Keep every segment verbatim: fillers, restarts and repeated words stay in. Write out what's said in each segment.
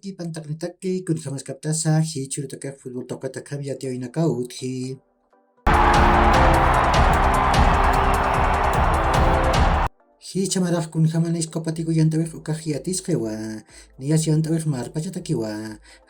Kipantaqnitaki kunjamaskaptasa jichhürutakix futbol tuqita akham yatiyäwinakaw utji. Jichha marax kunjamanis Copa Tigo yant'äwix ukax yatisqiwa, niyas yant'äwix marpachatakiwa,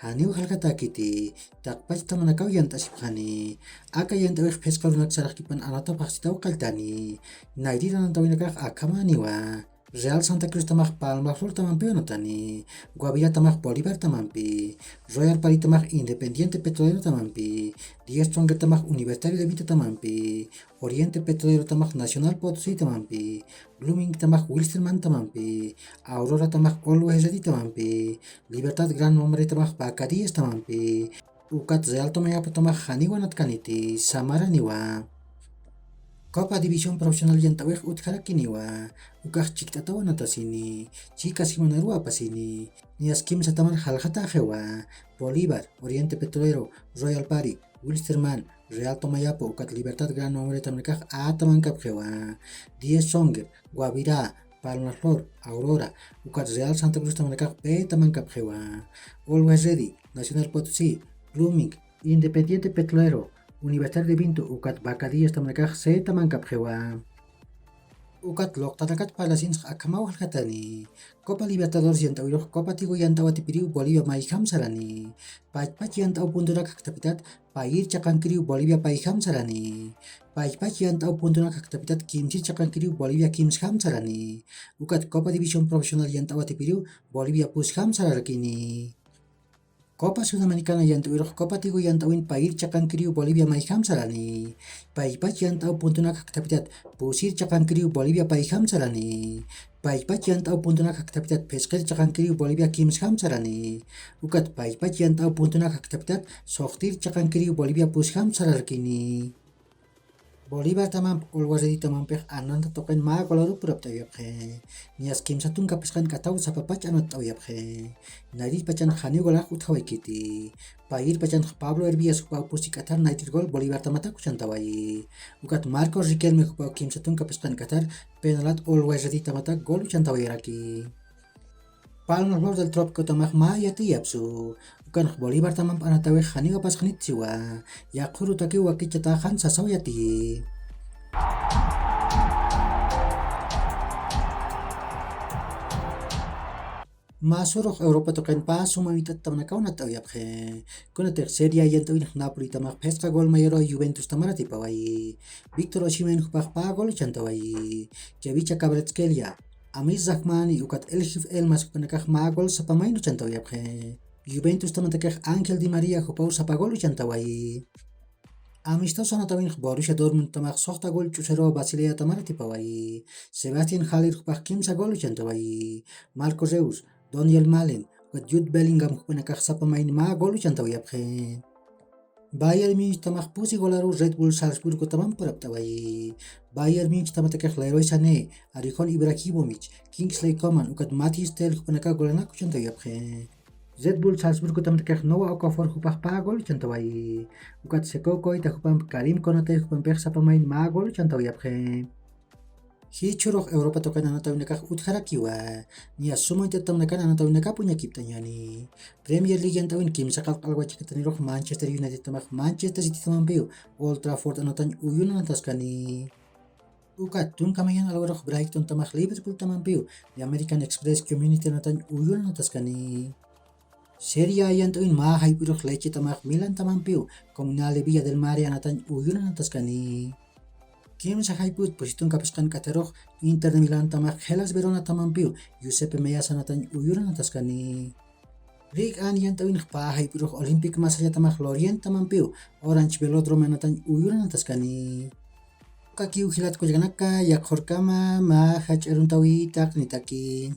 janiw jaljatäkiti, taqpach tamanakaw yant'asipxani. Aka yant'äwix phisqa arunak saraxkipan anatapxasitaw qalltani. Nayrir anatawinakax akhamäniwa. Real Santa Cruz tamax Palma Flor tamampiw anatani. Guavirá tamax Bolívar tamampi. Royal Pari tamax Independiente Petrolero tamampi. Diez Stronger tamax Universitario de Vinto tamampi. Oriente Petrolero tamax Nacional Potosí tamampi. Blooming tamax Wilstermann tamampi. Aurora tamax Always Ready tamampi. Libertad Gran Nombre tamax Vaca Díaz tamampi. Ukat Real Tomayapo tamax janiw anatkaniti, samaraniwa. Copa División Profesional yant'äwix utjarakiniwa, ukax chikt'ataw anatasini, chika semanaruw apasini, niyas kimsa taman jaljatäxiwa, Bolívar, Oriente Petrolero, Royal Pari, Wilstermann, Real Tomayapo, ukat Libertad Gran Nombre tamanakax A tamankapxiwa, Diez Stronger, Guavirá, Palma Flor, Aurora, ukat Real Santa Cruz tamanakax B tamankapxiwa. Always Ready, Nacional Potosí, Blooming, Independiente Petrolero, Universitario de Vinto, ukat Vaca Díaz tamanakax C tamankapxiwa. Ukat luqtanakat parlasinsix akhamaw jaljatani. Copa Libertadores yant'äwirux Copa Tigo yant'awatipiriw Bolivia mayjam sarani. Pachpach yant'aw puntunak jaktapitat payir chiqankiriw Bolivia payjam sarani. Pachpach yant'aw puntunak jaktapitat kimsir chiqankiriw Bolivia kimsjam sarani. Ukat Copa División Profesional yant'awatipiriw Bolivia pusjam sararakini. Copa Sudamericana yant'äwirux Copa Tigo yant'äwin payir chiqankiriw Bolivia mayjam sarani. Pachpach yant'aw puntunak jaktapitat pusir chiqankiriw Bolivia payjam sarani. Pachpach yant'aw puntunak jaktapitat phisqir chiqankiriw Bolivia kimsjam sarani. Ukat pachpach yant'aw puntunak jaktapitat suxtir chiqankiriw Bolivia pusjam sararakini. Bolívar tamamp Always Ready tamampix ananta tuqin mä golaru purapt'awayapxi. Niyas kimsa tunka phisqan k'athaw sapapach anatt'awayapxi. Nayrir pachanx janiw golax utjawaykiti. Payir pachanx Pablo Hervías jupaw pusi k'athar nayrir gol Bolívar tamatak uchantawayi. Ukat Marcos Riquelme jupaw kimsa tunka phisqan k'athar penalat Always Ready tamatak gol uchantawayaraki. Palma Flor del Trópico tamax mä yatiyapsu. Ukanx Bolívar tamamp anatawix janiw apasxanitsiwa. Yaqhürutakiw wakichataxan sasaw yatiyi. Mä surux Europa tuqin pä suma mit'at tamanakaw anatt'awayapxi. Kunatix Serie A yant'äwinx Napoli tamax phisqa gol mayoraw Juventus tamar atipawayi. Víctor Osimhen jupax pä gol uchantawayi. Kevicha Kvaratskhelia, Amir Rahmani ukat Elgif Elmas jupanakax mä gol sapa mayni uchantawayapxi. Juventus tamatakix Ángel Di María jupaw sapa gol uchantawayi. Amistoso anatawinx Borussia Dortmund tamax suxta gol ch'usaruw Basilea tamar atipawayi. Sebastián Haller jupax kimsa gol uchantawayi. Marco Reus, Daniel Malen, ukat Jude Bellingham jupanakax sapa mayni mä gol uchantawayapxi. Bayern Múnich tamax pusi golaru Red Bull Salzburgo tamamp purapt'awayi. Bayern Múnich tamatakix Leroy Sané, Arifon Ibrahimovic, Kingsley Coman, ukat Mathys Tel jupanakax golanak uchantawayapxi. Red Bull Salzburgo tamatakix Noah Okafor jupax pä gol uchantawayi. Ukat Sekou Koita jupamp Karim Konate jupampix sapa mayni mä gol uchantawayapxi. Jichhürux Europa tuqin anatawinakax utjarakiwa, niya suma mit'at tamanakan anatawinakap uñakipt'añäni. Premier League yant'äwin kimsa qallq alwa chikatanirux Manchester United tamax Manchester City tamampiw Old Trafford anatañ uyun anataskani. Ukat tunka mañan alwarux Brighton tamax Liverpool tamampiw The American Express Community anatañ uyun anataskani. Serie A yant'äwin mä jayp'irux Lecce tamax Milan tamampiw Comunale Villa del Mare anatañ uyun anataskani. Kimsa jayp'ut pusi tunka phisqan k'atharux Inter de Milán tamax Hellas Verona tamampiw Giuseppe Meazza anatañ uyun anataskani. Ligue un yant'äwinx pä jayp'irux Olympique Marsella tamax Lorient tamampiw Orange Vélodrome anatañ uyun anataskani. Ukakiw jilat kullakanaka, yaqhürkama mä jach'a aruntawi taqnitaki.